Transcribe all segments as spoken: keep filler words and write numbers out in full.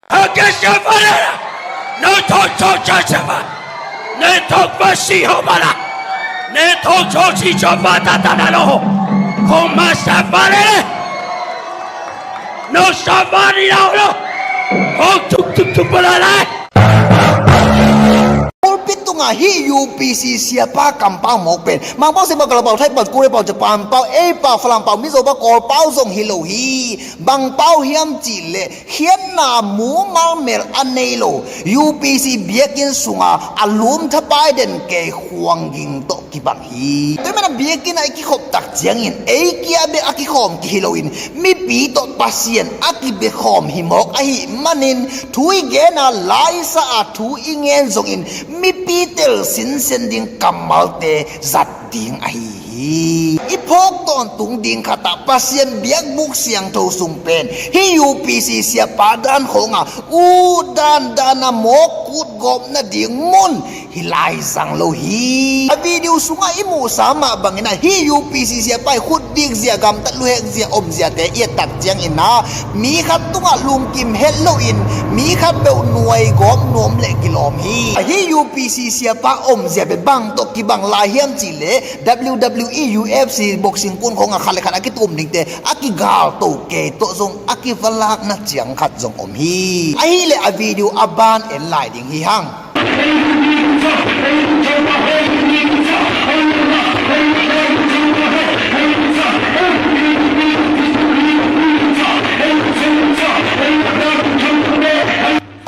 Hakeshavale, no to to chachava, ne to pasi hobala, ne to to si chova tatanalo, homa savale, no savali lo, ho tuk tuk tuk balala. Pulpit tungah hih U P C siapa kampau mawk pen Mangpau, Singpau, Kalapau, Thaipau, Koreapau, Japanpau, Eipau, Falampau, Mizopau, Kawlpau zong hi lo hi. Bangpau hiam cihleh khiatna mumal mel a nei lo U P C biakinn sunga a lum thapai den kei khuang ging tawh kibang hi. Tua mana biakinn ah i kikhop tak ciangin ei kia bek a kikhawm kihi loin mipi tawh Pasian a kibekhawm hi mawk ahih manin thu i gen a, laisa a thu i ngen zongin mipi tel sinsen ding kammalte zat ding ahi hi. I phawk tawntung ding khatah Pasian biakbuk siangtho sung pen hih U P C siapa dan khawngah ut dandan a mawk kut gawp nading mun hi lai zang lo hi. A video sungah i muhsa mah bangin ah hih U P C siapa i khut dikzia, gamtat luhekzia, omziate i et tak ciangin ah mi khat tungah lungkim het loin mi khat peuh nuai gawp nuam le kilawm hi. Hih U P C siapa omzia pen bang tawh kibang lai hiam cihleh W W E, U F C, boxing kun khawngah khat le khat a kitum dingte a kigalto kei tawh zong a kivalakna ciang khat zong om hi. Ahileh a video a ban en lai ding hi hang.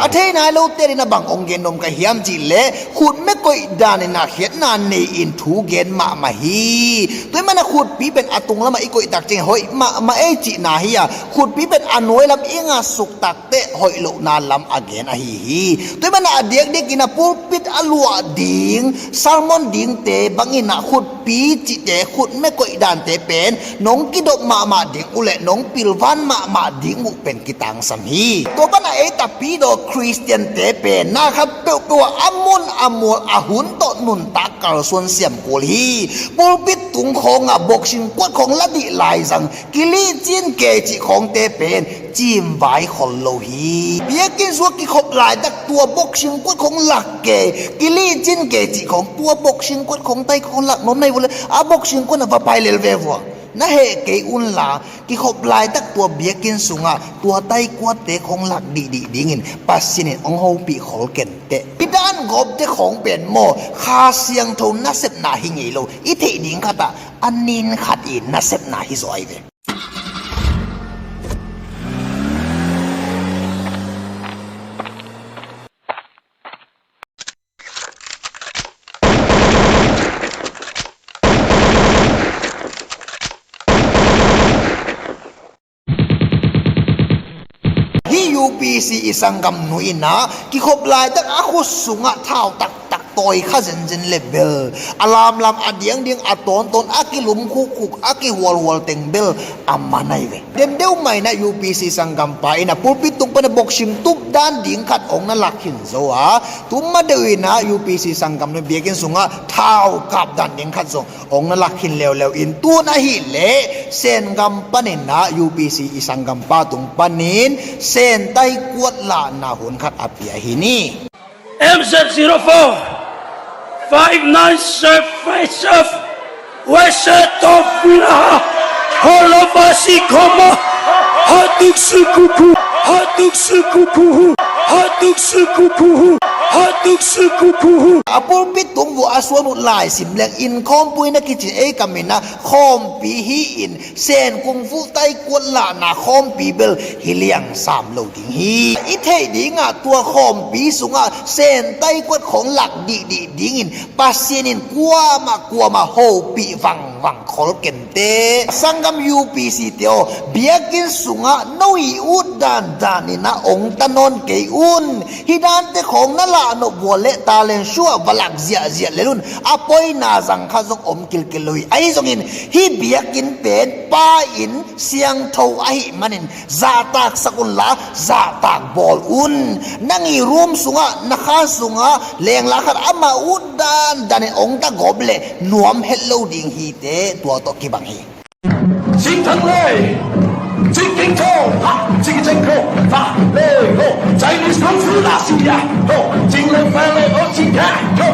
A thei nai lote in a bang hong gen nuam ka hiam cihleh khutme koih dan in a khiatna nei-in thu gen mahmah hi. Tua hi mana khutpi pen a tunglamah i koih tak ciang hoih mahmah ei cihna hi a, khutpi pen a nuailam i ngasuk tak teh hoih lohna lam a gen ahi hi. Tua hi mana a diakdiakin a pulpit a luah ding, sermon dingte bangin a khutpi cihte, khutme koih dante pen nong kidop mahmah ding uh le nong pilvan mahmah ding uh pen kitangsam hi. Tua banah ei tapidaw Khristiante pen na khat peuhpeuh ah a mun a mual a hun tawh nuntak kalsuan siam kul hi. Pulpit tung khawngah boxing kuat khawng la dih lai zang, kilihcin kei cih khawngte pen cimvai khol lo hi. Biakinn sungah kikhop laitak tua boxing kuat khawng lak kei, kilihcin kei cih khawng, tua boxing kuat khawng tai khawng lak nuam nai vua le a boxing kuat na va pai lel ve vua. Na heh kei unla kikhop laitak tua biakinn sungah tua tai kuatte khawng lak dihdih dingin Pasian in hong hopih khol kenteh. Hih dan gawpte khawng pen maw Kha Siangtho nasepna hi ngei lo. I theih ding khatah a nin khat i nasepna hi zaw ahi ve. Hih U P C i sanggamnu in ah kikhop laitak a khut sungah thau taktak tawi kha zenzen le bel a lamlam a diangdiang a tawntawn a kilum khukkhuk a kihualhual teng bel a man ahi ve. Dem deuh mah in ah U P C sanggampa in ah pulpit tung pan a boxing tup dan ding khat hong na lak khin zo a, tum ma deuh in ah U P C sanggamnu biakinn sungah thau kap dan ding khat zong hong na lak khin leuleu in, tun ahileh Sen gam panin ah U P C i sanggampa tung panin Sen tai kuat lahna hun khat a pia hi ni. M Z zero four, five nine seven five seven, West Side of Villa, Holobasi Koma, Hatuk Sukuku, Hatuk Sukuku, Hatuk Sukuku, Hatuk Sukuku. A pulpit tung vua a suan uh lai sim leng in khawmpui na kicin ei kam in ah khawmpi hi in Sen kung fu tai kuat lahna khawmpi bel hi liang sam lo ding hi. I theih dingah tua khawmpi sungah Sen tai kuat khawng lak dihdih dingin Pasian in kuamah kuamah hopih vangvang khol kenteh. Sanggam U P C te aw, biakinn sungah no i ut dandan in ah hong ta nawn kei un. Hih dante khawng na lah nop vua le talent show ah va lak ziahziah lel un. A poina zang khat zong om kilkel lo hi. Ahi zongin hih biakinn pen Pa inn siangtho ahih manin zahtaksak unla zahtak bawl un. Nang i room sungah, na kha sungah lengla khat amah ut dandan in hong ta gawp leh nuam het lo ding hi teh, tua tawh kibang hi. Cing Thang Lei, Cing Ho, ha, chiki cheng ho, ha, le ho, Chinese kung fu la si ya, ho, ching le fa le ho, chi ya, ho,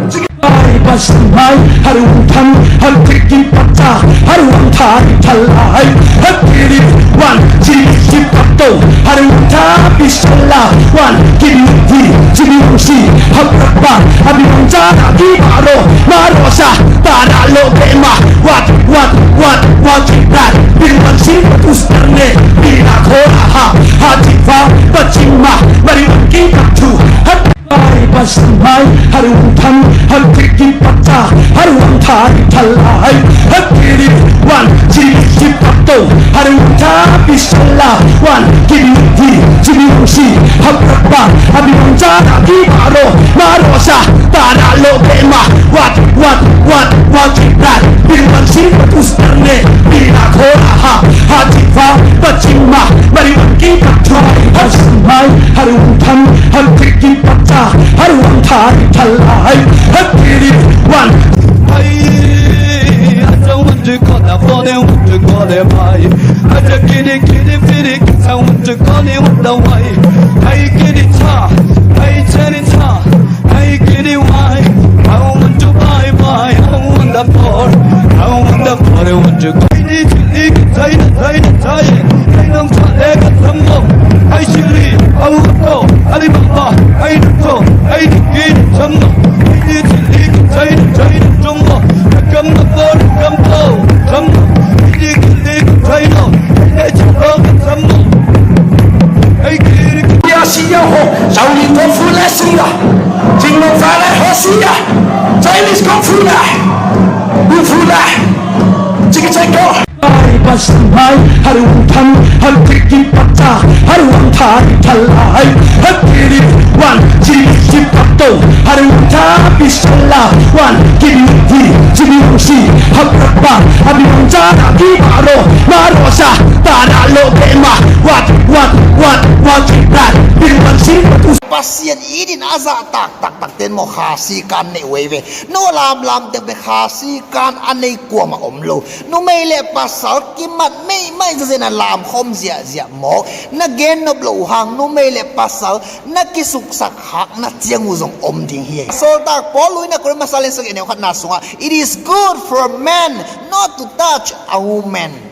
chiki. Pai pasin mai, har wang tham, har tiki pata, har wang thai thalai, har kiri wan, chi chi pato, har wang tha pisala, wan, kiri ti, chiri wang si, har prapa, har bi wang cha, ki maro, maro sa, para lo bema, wat, wat, wat, wat, dat, bin wang si, ustarne, bila khora ha, ha, chi fa, pachima, mari wang ki patu, har Pai pasin mai, har wang tham, har tiki pata, har wang thai thalai, har kiri wan, chi chi pato, har wang tha pisala, wan, kiri ti, chiri wang si, har prapa, har bi wang cha, ki maro, maro sa, para lo bema, wat, wat, wat, wat, dat, bin wang si, ustarne, bila khora ha, ha, chi fa, pachima, mari wang ki patu, har pasin mai, har wang tham, har tiki pata, har wang thai thalai, har kiri wan. Hey, I don't want to go down for them, want to go there, bye. I just get it, get it, feel it, 'cause I want to go there, want the way. Hey, get it, cha. Hey, turn it, cha. Hey, get it, why? I want to bye, bye. I want the floor. I want the floor, I want to go. Hey, this is it, say it, say it, say it. Hey, don't try to get some more. Hey, Shirley, I want to go. Alibaba, hey, don't go. Hey, get it, some more. Hey, this is it, say it, say it, some more. Come on, come on, come on. Hey, this is it, say it, say it, some more. Hey, get it. Ya si ya ho, Shaolin Kung Fu la si ya. Jing Long Fa la ho si ya. Chinese Kung Fu la. Kung Fu la. Chiki cheng ho. Pai pasin mai, har wang tham, har tiki pata, har wang thai thalai, har kiri wan, chi chi pato, har wang tha pisala, wan, kiri ti, chiri wang si, har prapa, har bi wang cha, ki maro, maro sa, para lo bema, wat, wat, wat, wat, dat, bin wang si, wat, us. Pasian it in a zah tak, tak, tak ten maw Khasi kan nei uh ei ve. No lam, lam te be Khasi kan a nei kuamah om lo. Numei le pasal kimat meimai zazen a lam khawm ziahziah mawk. Na gen nop loh uh hang numei le pasal na kisuksak khak na ciang uh zong om ding hi. Sawltak Paul in a Korin masa lian sagih a neu khatna sungah, "It is good for a man not to touch a woman."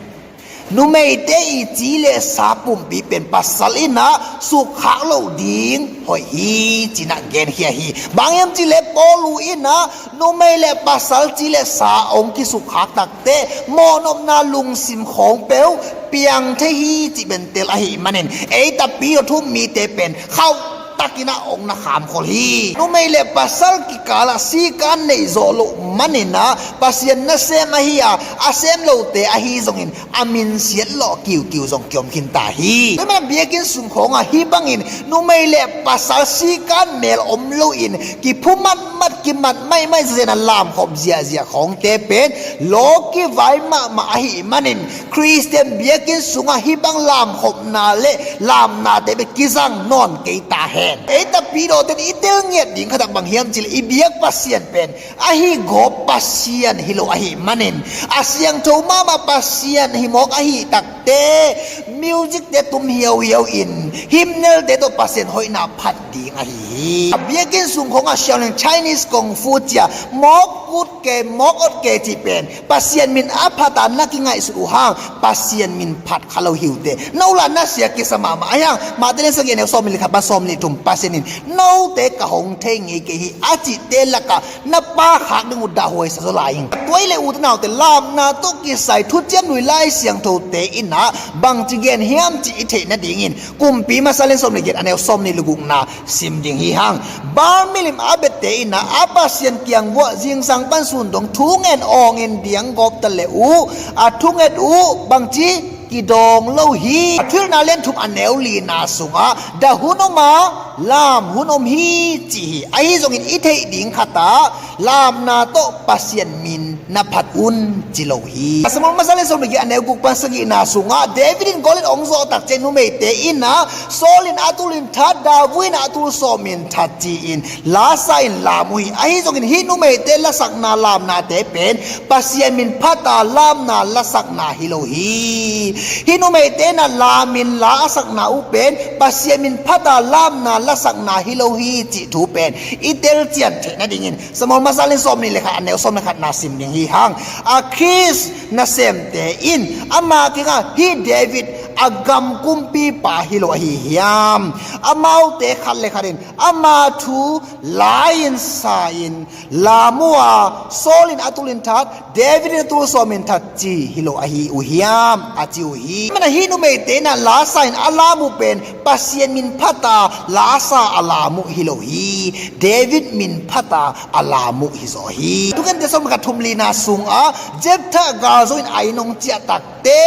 Numeite i ci le sa pumpi pen pasal in a sukkhak loh ding hoih hi, ci-in a genkhia hi. Bang hiam cih leh Paul in a numei le pasal ci le sa hong kisukkhak takteh mawhnopna lungsim khawng peuh piang thei hi cih pen tel ahih manin ei Tapidaw thu-um mite pen khauh takin a hong na khamkhol hi. Numei le pasal kikal ah sikan nei zawh loh manin a Pasian nasem ahi a, a sem lote ahi zongin a minsiat lawh kiukiu zong kiom khin ta hi. Tua manin biakinn sung khawng ah hih bangin numei le pasal sikan mel om loin kiphu matmat, kimat maimai zazen a lamkhop ziahziah khawngte pen lawkivai mahmah ahih manin Khristian biakinn sungah hih bang lamkhopna le lamnate pen kizang nawn kei ta hen. Ei Tapidawte in i tel ngiat ding khat ah bang hiam cih leh i biak Pasian pen ahi gawp Pasian hi lo ahih manin a siangtho mahmah Pasian hi mawk ahih takteh musicte tum hiauhiau in hymnal-te tawh Pasian hoihna phat ding ahi hi. A biakinn sung khawngah Shaolin Chinese Kung Fu ci-a mawk ut kei, mawk ut kei cih pen Pasian min a phat a na kingaihsut uh hang Pasian min phat kha lo hi uh teh. No lah na sia kisa mahmah ahi hang, Matthai lian sagih a neu sawmnih le khat pan sawmnih le thum, Pasian in note ka hong thei ngei kei hi a cihte lakah na Pa khak ding uh dahhuai sa zaw lai ing. Tua ahih leh ute naute, lamna tawh kisai Thuciam Lui Lai Siangthote in ah bangci gen hiam cih i theih nadingin Kumpi Masa lian sawmnih le giat a neu sawmnih le gukna sim ding hi hang. Baal milim a biate in ah a Pasian kiang vuah zingsang pan sun dong thungen awngin diang gawp ta le uh a thunget uh bangci kidawng lo hi. A Thuhilhna lian thum a neu lina sungah dah hun om a, lam hun om hi ci hi. Ahi zongin i theih ding khat ah lamna tawh Pasian min na phat un ci lo hi. Samuel masa le sawm le giat a neu guk pan sagihna sungah David in Goliath hong zawh tak ciang numeite in ah Saul in a tul in that, David in a tul sawm in that ci-in lasa in lam uh hi. Ahi zongin hih numeite lasakna lamnate pen Pasian min phata lamna lasakna hi lo hi. Hih numeite in ah lam in la a sakna uh pen Pasian min phata lamna lasakna hi lo hi cih thu pen i telcian theih nadingin Samuel masa le sawm nih le khat a neu sawm le khatna sim ding hi hang. Akis nasemte in ama kiangah hih David a gam kumpipa hi lo ahi hiam? Amaute khat le khat in ama thu la-in sa-in lam uh a, Saul in a tul in that, David in a tul sawm in that ci hi lo ahi uh hiam? A ci uh hi. Mana hih numeite in ah lasa in a lam uh pen Pasian min phata lasa a lam uh hi lo hi. David min phata a lam uh hi zaw hi. Thukente sawm khat thum lina sungah Jephthah galzo in a inn hong ciah takte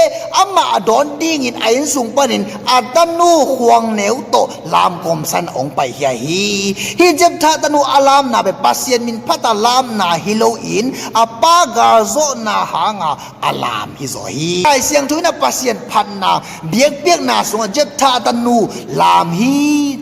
amah a dawn dingin a inn sung panin a tanu khuangneu tawh lam kawmsan hong paikhia hi. Hih Jephthah tanu a lamna pen Pasian min phata lamna hi loin a pa galzawhna hanga a lam hi zaw hi. Lai Siangtho in ah Pasian phatna biakpiakna sungah Jephthah tanu lam hi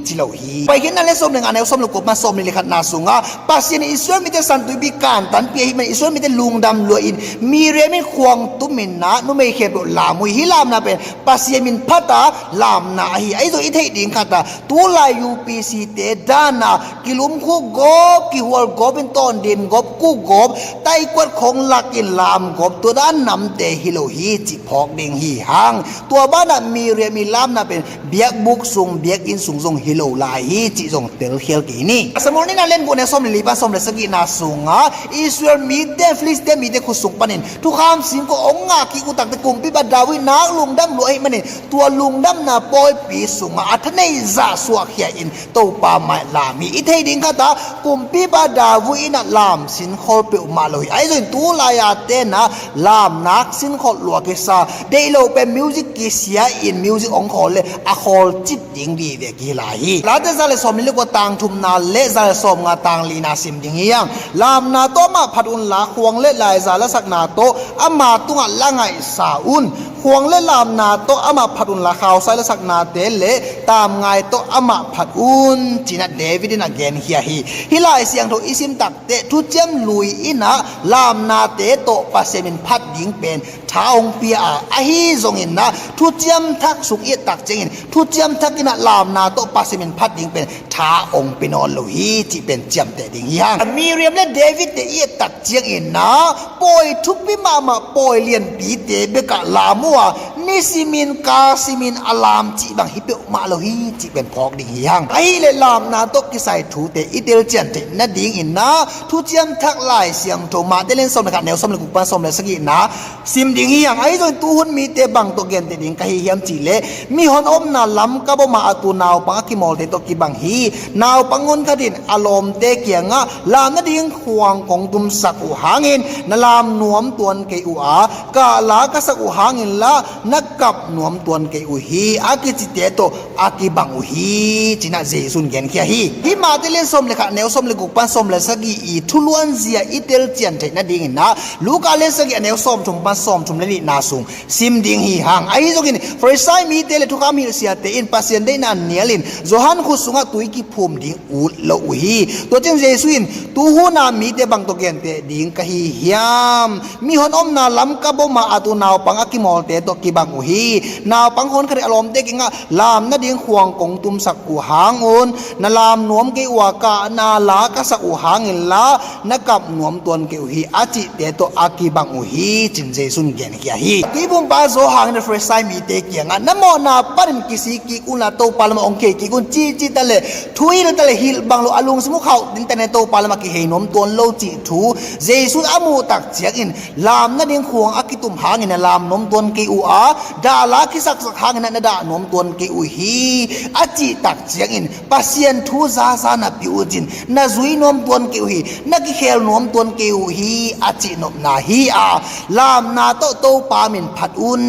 ci lo hi. Paikhiatna le sawm le nga a neu sawm le kua pan sawm le khatna sungah Pasian in Israel mite San Tuipi kantanpih ahih manin Israel mite lungdam lua-in Miriam in khuang tum in ah numei khempeuh lam uh hi. Hih lamna pen Pasian min phata lamna ahi. Ahi zong i theih ding khat ah tulai U P C te dan a kilum khuk gawp, kihual gawp in tawndim gawp, kuk gawp, taikuat khong lak in lam gawp, tua dan namte hi lo hi cih phawk ding hi hang. Tua banah Miriam i lamna pen biakbuk sung, biakinn sung zong hi lo lai hi cih zong telkhial kei ni. Samuel nihna a lian guk a neu sawm le li pan sawm le sagihna sungah Israel mite Filistia mite khut sung panin thukham singkung hong ngah kik uh takte kumpipa David nak lungdam lua ahih manin tua lungdamna pawipi sungah a thaneih zah suahkhia in Topa mai lam hi. I theih ding khat ah kumpipa David in ah lam sinkhol peuhmah lo hi. Ahi zongin tulai a ten ah lam nak sinkhol lua kisa, deih lo pen music kisia in music hong khawl le a khawl cip ding vive kihi lai hi. Late za le sawm li le kua tang thumna le za le sawm nga tang lina sim ding hi hang. Lamna tawh amah phat unla khuang le laiza lasakna tawh ama tungah la ngaihsa un. Khuang le lamna tawh amah phat unla khausai lasaknate le tamngai tawh amah phat un, ci-in ah David in ah genkhia hi. Hih Lai Siangtho i sim takteh Thuciam Lui in ah lamnate tawh Pasian min phat ding pen tha hong pia a, ahi zongin ah Thuciam Thak sung i et tak ciangin Thuciam Thak in ah lamna tawh Pasian min phat ding pen tha hong pia nawn lo hi cih pen ciamteh ding hi hang. Miriam le David te i et tak ciangin ah pawi thupi mahmah, pawi lianpite bekah lam uh a, nisimin kalsimin a lam cih bang hi peuhmah lo hi cih pen phawk ding hi hang. Ahih leh lamna tawh kisai thute i telcian theih nadingin ah Thuciam Thak Lai Siangtho Matthai lian sawm le khat, neu sawm le guk pan sawm le sagihna sim ding hi hang. Ahi zongin tuhun mite bang tawh genteh ding ka hi hiam cih leh, mihon omna lam kap om a, a tu naupang a kimawlte tawh kibang hi. Naupang hon khat in a lawmte kiangah, lam nading khuang kong tumsak uh hangin na lam nuam tuan kei uh a, kah la ka sak uh hangin lah na kap nuam tuan kei uh hi, a kicite tawh a kibang uh hi, ci-in ah Jesu in genkhia hi. Hih Matthai lian sawm le khat, neu sawm le guk pan sawm le sagih i thuluanzia i telcian theih nadingin ah Luka lian sagih a neu sawmthum pan sawmthum le nihna sung sim ding hi hang. Ahi zongin Farisai mite le thukham hilhsiate in Pasian deihna nialin Johan khut sungah tui kiphum ding ut lo uh hi. Tua ciang Jesu in, tuhun a mite bang tawh genteh ding ka hi hiam? Mihon omna lam kap om a, a tu naupang a kimawlte tawh kibang uh hi. Naupang hon khat in a lawmte kiangah, lam nading khuang kong tumsak uh hang un, na lam nuam kei uh a, kah la ka sak uh hangin lah na kap nuam tuan kei uh hi, a cihte tawh a kibang uh hi, ci-in Jesu in genkhia hi. Tuiphumpa zo hangin a Farisai mite kiangah, na mawhna panin kisik kik unla Topa lamah hong khei kik un, ci ci ta leh, thu hil ta leh, hilh bang lo, a lungsim uh khauh ding ta leh Topa lamah kihei nuam tuan lo cih thu Jesu in a muh tak ciangin, lam nading khuang a kitum hangin na lam nuam tuan kei uh a, Dah la kisaksak hangin ah na dah nuam tuan kei uh hi, a cih tak ciangin Pasian thu zaza na pia uh cin na zui nuam tuan kei uh hi, na kikhel nuam tuan kei uh hi, a cih nopna hi a, lamna tawh Topa min phat un.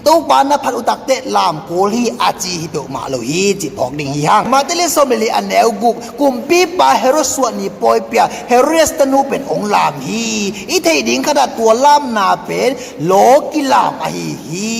Topa na phat uh takteh lam kul hi a ci hi peuhmah lo hi, cih phawk ding hi hang. Matthai lian sawm le li a neu guk, kumpipa Herod suahni pawipi-a Herodias tanu pen hong lam hi. I theih ding khatah tua lamna pen law kilam ahi hi.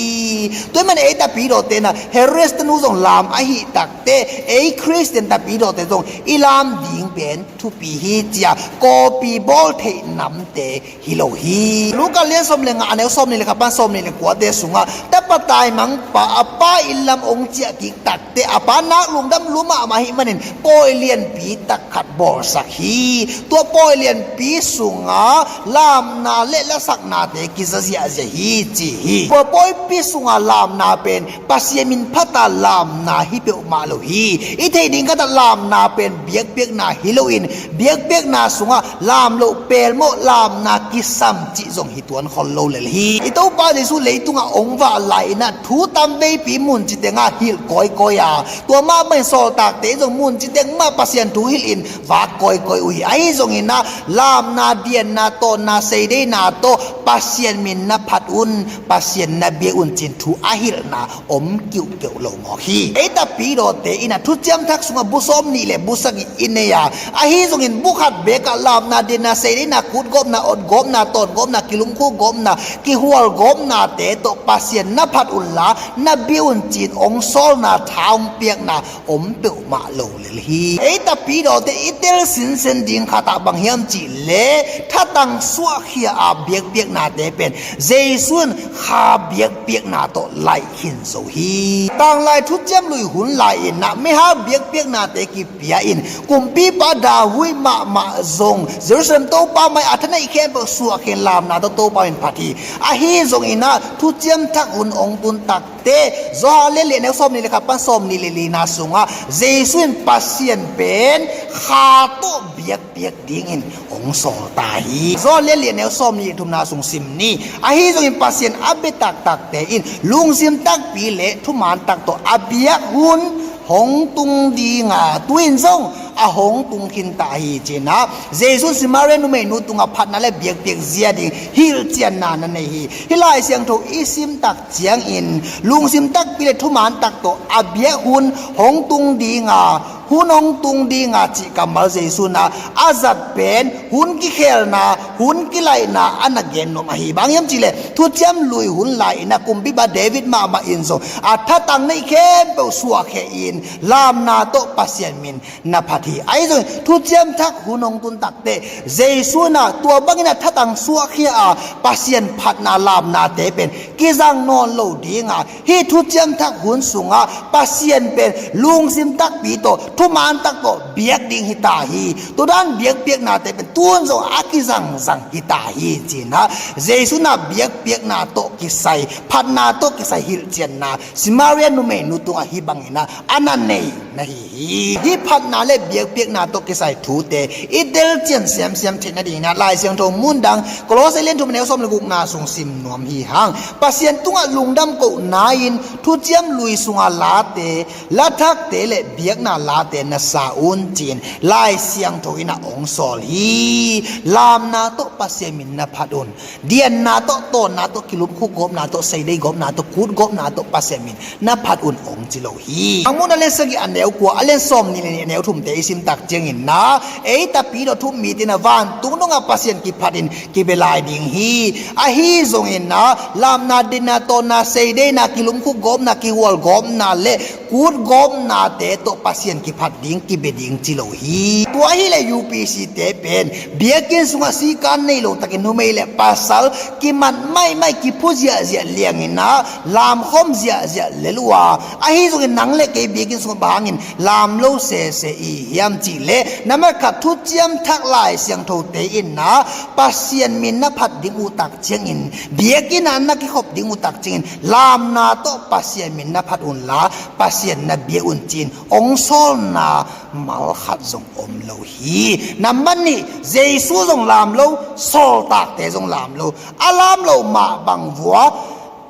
Tua ahih manin ei tapidawte in ah Herodias tanu zong lam ahih takteh ei Khristian tapidawte zong i lam ding pen thupi hi, ci-a kawpi bawl theih namte hi lo hi. Luka lian sawm le nga a neu sawm nih le khat pan sawm nih le kuate sungah tapa taimangpa a pa inn lam hong ciah kik takteh a pa nak lungdam lua mahmah ahih manin pawi lianpi tak khat bawlsak hi. Tua pawi lianpi sungah lamna le lasaknate kiza ziahziah hi, ci hi. Tua pawipi sungah lamna pen Pasian min phata lamna hi peuhmah lo hi. I theih ding khatah lamna pen biakpiakna hi loin biakpiakna sungah lam loh pelmawh lamna kisam cih zong hi tuan khol lo lel hi. I Topa Jesu leitungah hong vah lai-in ah thu tamveipi munci tengah hilh kawikawi a, tua mah bangin sawltakte in zong munci teng mah Pasian thu hilhin vak kawikawi uh hi. Ahi zongin ah lamna, dianna, tawnna, seideina tawh Pasian min na phat un, Pasian na biak un cin thu a hilhna om kiuhkeuh lo mawk hi. Ei tapidawte in ah thuciam thak sungah bu sawm nih le bu sagih i nei a, ahi zongin bu khat bekah lamna, dianna, seideina, kutgawpna, otgawpna, tawngawpna, kilumkhugawpna, kihualgawpnate tawh Pasian na phat unla na biak un cin hong sawlna, tha hong piakna om peuhmah lo lel hi. Ei tapidawte i tel sinsen ding khatah bang hiam cihleh thatang suahkhia a biakpiaknate pen Jesu in kha biakpiakna tawh laih khin zo hi. Tanglai thuciam lui hun lai-in ah mihau biakpiaknate kipia in kumpipa David mahmah zong Jerusalem Topa mai-ah tha neih khempeuh suahkhin lamna tawh Topa min phat hi. Ahi zongin ah thuciam thak hun hong tun takteh Johan lian li a neu sawm nih le khat pan sawm nih le lina sungah Jesu in Pasian pen kha tawh biakpiak dingin hong sawl ta hi. Johan lian li a neu sawm nih le thumna sung sim ni. Ahi zongin Pasian a bia taktakte in lungsim takpi le thuman tak tawh a biak hun hong tung ding a, tu-in zong a hong tung khin ta hi, ci-in ah Jesu in Samaria numeinu tungah phatna le biakpiak zia ding hilhcianna na nei hi. Hih Lai Siangtho i sim tak ciangin lungsim takpi le thuman tak tawh a biak hun hong tung ding a, hun hong tung ding a cih kammal Jesu in ah a zat pen hun kikhelna, hun kilaihna a na gen nuam ahi. Bang hiam cihleh thuciam lui hun lai-in ah kumpipa David mahmah in zong a thatang neih khempeuh suahkhia in lamna tawh Pasian min na phat hi. Ahi zongin thuciam thak hun hong tun takteh Jesu in ah tua bangin ah thatang suahkhia a Pasian phatna lamnate pen kizang nawn lo ding a, hih thuciam thak hun sungah Pasian pen lungsim takpi tawh thuman tak tawh biak ding hi ta hi. Tua dan biakpiaknate pen tu-in zong a kizangzang hi ta hi, ci-in ah Jesu in ah biakpiakna tawh kisai, phatna tawh kisai hilhcianna Samaria numeinu tungah hih bangin ah a na nei na hi hi. Hih phatna le biakpiakna tawh kisai thute i telcian siamsiam theih nadingin ah Lai Siangtho mundang Kolose lian thum a neu sawm le gukna sung sim nuam hi hang. Pasian tungah lungdam kohna-in thuciam lui sunga late, lathakte le biakna late na sa un, ci-in Lai Siangtho in ah hong sawl hi. Lamna tawh Pasian min na phat un. Dianna tawh, tawnna tawh, kilumkhuk gawpna tawh, seidei gawpna tawh, kut gawpna tawh Pasian min na phat un hong ci lo hi. Mangmuhna lian sagih a neu kua, a lian sawm nih le nih a neu thumte i sim tak ciangin ah ei tapidawt thup mite in ah vantung dongah Pasian kiphatin kibia lai ding hi. Ahi zongin ah lamna, dianna, tawnna, seideina, kilumkhuk gawpna, kihual gawpna le kut gawpnate tawh Pasian kiphat ding, kibia ding ci lo hi. Tua ahih leh U P C te pen biakinn sungah sikan nei lo takin numei le pasal kimat maihmaih, kiphu ziahziah liangin ah lamkhawm ziahziah lel uh a, ahi zongin nang le kei biakinn sungah bang hangin lam lo sese i hiam cihleh, nambat khat, thuciam thak Lai Siangthote in ah Pasian min na phat ding uh tak ciangin, biakinn ah na kikhop ding uh tak ciangin lamna tawh Pasian min na phat unla Pasian na biak un, ci-in hong sawlna mal khat zong om lo hi. Nambat nih, Jesu zong lam lo, sawltakte zong lam lo. A lam loh mah bang vua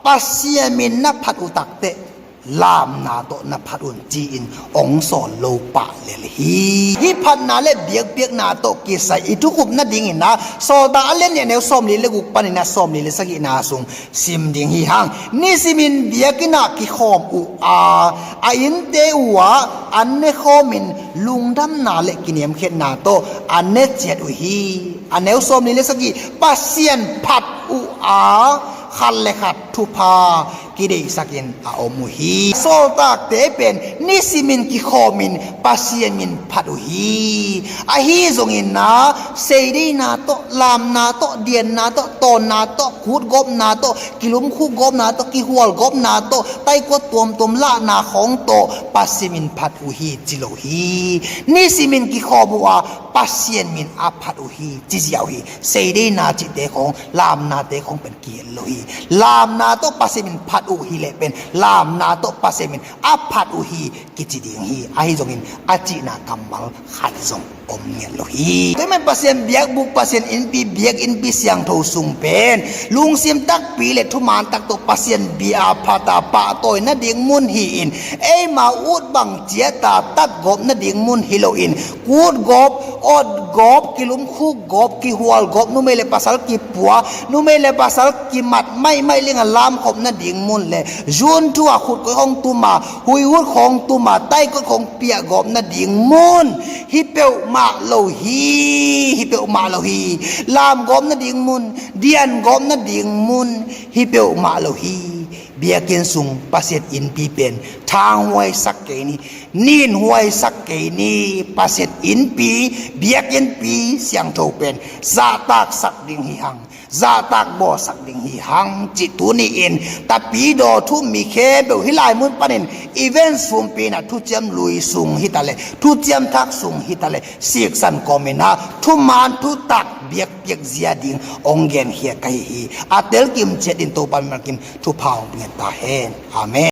Pasian min na phat uh takteh lamna tawh na phat un ci-in hong sawl lo pah lel hi. Hih phatna le biakpiakna tawh kisai i thukhupna dingin ah Sawltak a lian nih a neu sawmli le guk panin ah sawmli le sagihna sung sim ding hi hang. Nisimin biakinn ah kikhawm uh a, a innte uh ah an ne khawmin lungdamna le kiniamkhiatna tawh an ne ciat uh hi. A neu sawmli le sagih, Pasian phat uh a khat le khat thupha kideihsakin a om uh hi. Sawltakte pen nisimin kikhawmin Pasian min phat uh hi. Ahi zongin ah seideina tawh, lamna tawh, dianna tawh, tawnna tawh, kutgawpna tawh, kilumkhuk gawpna tawh, kihual gawpna tawh, taikuat tuamtuam lahna khawng tawh Pasian min phat uh hi ci lo hi. Nisimin kikhawm uh a Pasian min a phat uh hi ci ziau hi. Seideina cihte khawng, lamnate khawng pen kihel lo hi. Lamna tawh Pasian min phat uh hi leh pen lamna tawh Pasian min a phat uh hi kici ding hi. Ahi zongin a cihna kammal khat zong om ngiat lo hi. Tua ahih manin Pasian biakbuk, Pasian innpi, biakinnpi siangtho sung pen lungsim takpi le thuman tak tawh Pasian bia a phat a pahtawi nading mun hi-in, eima ut bang ciat a tatgawp nading mun hi loin, kutgawp, otgawp, kilumkhuk gawp, kihual gawp, numei le pasal kipua, numei le pasal kimat maihmaih linga lamkhop nading mun le, zun thu a khut koi khawng tuma, huihut khawng tuma, taikuat khawng piahgawp nading mun hi peuhmah lo hi. Hi peuhmah lo hi. Lamgawp nading mun, diangawp nading mun hi peuhmah lo hi. Biakinn sung Pasian innpi pen thanghuaisak kei ni, ninhuaisak kei ni. Pasian innpi, biakinnpi siangtho pen zahtaksak ding hi hang, zahtak bawlsak ding hi hang cih tuni-in Tapidaw thu-um mi khempeuh hih lai mun panin event sumpi-in ah Thuciam Lui sung hitaleh, Thuciam Thak sung hitaleh, siksan kawmin ah thuman thutak biakpiak zia ding hong genkhia ka hi hi. A telkim ciat in Topa min bangin thupha hong nget ta hen. Amen.